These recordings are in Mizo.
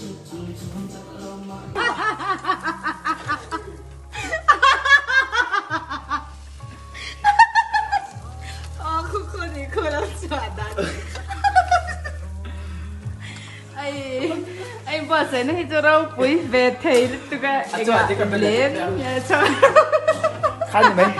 Aw khu khu ni khu lo chhuah dan. Ai ai buatsaihna hi chu ropui ve thei lutuk a engah lem nge chuan. Khan ni mai.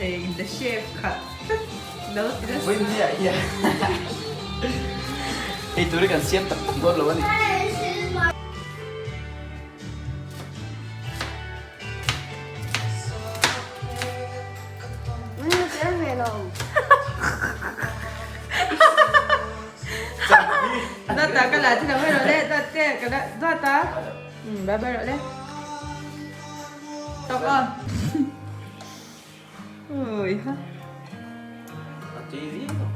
Hei in the shape khat tlat lo ti nasa. Vawiin ni ah hian hei tur hi kan siam tak tak dawn lo a ni. Dawt ta ka la thi lo mai rawh le dawt te ka la dawt ta um bye bye rawh le tawk aw ui ha A tui viau.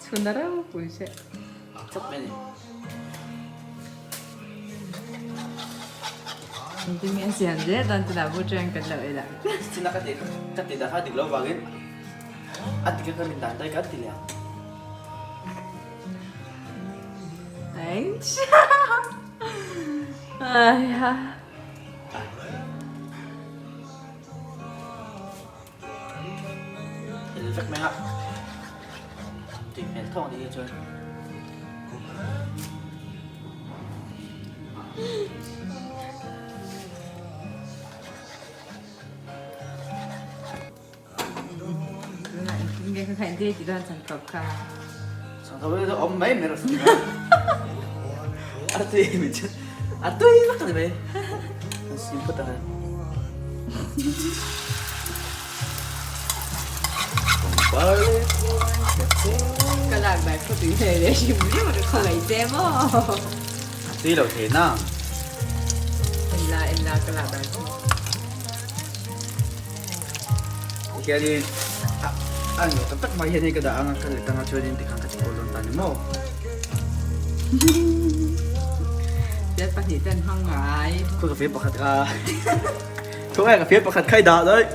Chhun a ropui che. Chawp mai a ni. Engtin nge a siam zel dawn tunah pawh chuan kan lo ei lah. China ka tih ka tih dan kha a dik loh vangin a dik a ka rin dan daih kha a ti leh ang. Thanks. Ai ha. El vek mai a tui hmel thawk anih hi chuan. Tunah engtin nge ka kha engtin nge tih dawn changkawp kha. Changkawp hi chu awm mai mai rawh se. A tui min chu a tui vak a ni mai. Kan sim phawt ang e. Ka lak bai phawt tui hmel leh hrim hrim a ka khawngaih che maw. A tui lo thei na. En la en la ka lak bai phawt. Tikhianin a nuam tak tak mai hian hei ka dah ang a ka let anga chuanin tikhan ka chikawl dawn ta ni maw. Bial pahnih ten hmang ngai. Khawi ka fir pakhat kha. Khawngaih ka fir pakhat kha i dah daih.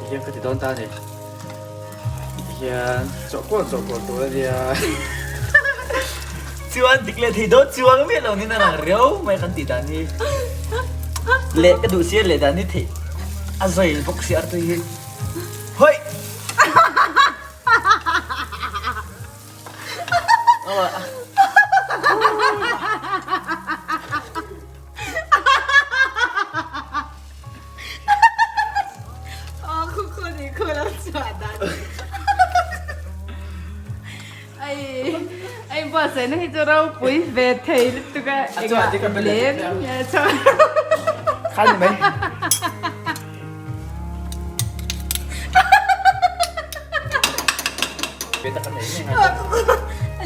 Tihian ka ti dawn ta a ni. Tihian chawhkawl chawhkawl tur a nia. Chuan dik leh thei dawn chuang miah lo niin a lang riau mai kan tih dan hi. Leh ka duh sia leh dan hi theih a zawi bawk si artui hi. Hawi! Aw khu khu ni khu lo chhuah dan. Ai ai buatsaihna hi chu ropui ve thei lutuk a engah lem nge chuan. Khan ni mai.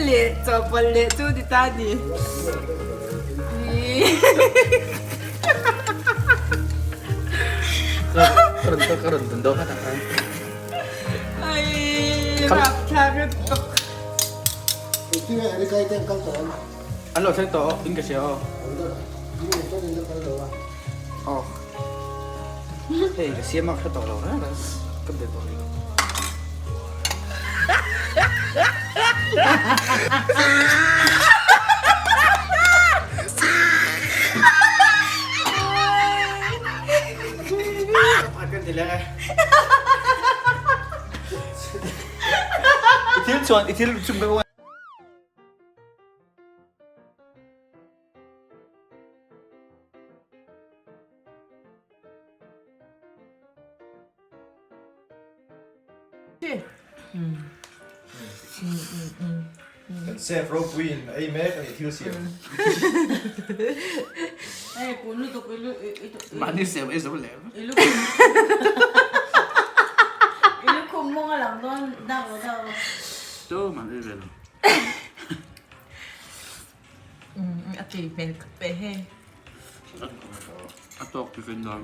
Leh chawhpawlh leh chu ni ta ni. Ka rawn dun dawn kha tak khan. Ai rap thlak lutuk. An lo thleng tawh in ka hria aw. Aw. Hei ka siam a ka hre tawh lo reng reng ka be tawh rih lo. I thil chuan i thil chung ka Kan chef ropuiin ei mek a ni thil siam. Mahni siam ei zo lem. Tu man ei ve lo. A tui hmel khawp e hei. A tawk ti fin dawn.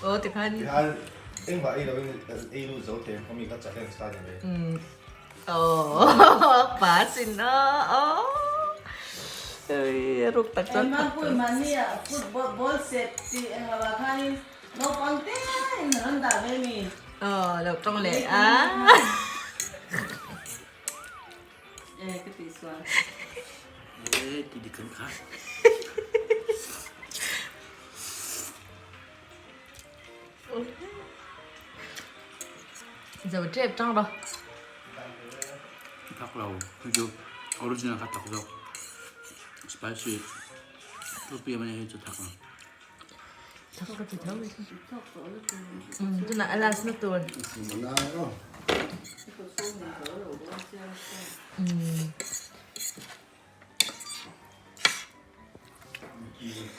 Aw tikhan. Tikhan. Engmah ei loin ei lut zo thei ang kha mi ka challenge ta ni mai. Aww pa sin aw aww ruk tak chuan Engmah pui mahni ah football ball set tih englo ah khanin naupang te in rawn dah ve mi. Aw lo tawng leh a. E ka tih sual. E ti dik kan kha. Zo tep tang rawh. Thak lo hei chu original kha tak zawk spicy rupi a hi chu thak lo. Thak ka ti tho mai. Tunah a last na tur.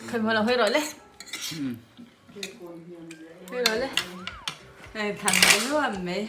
Khai hmuh lo hawi rawh le. Hawi rawh le. Hei thlan ka nuam mai.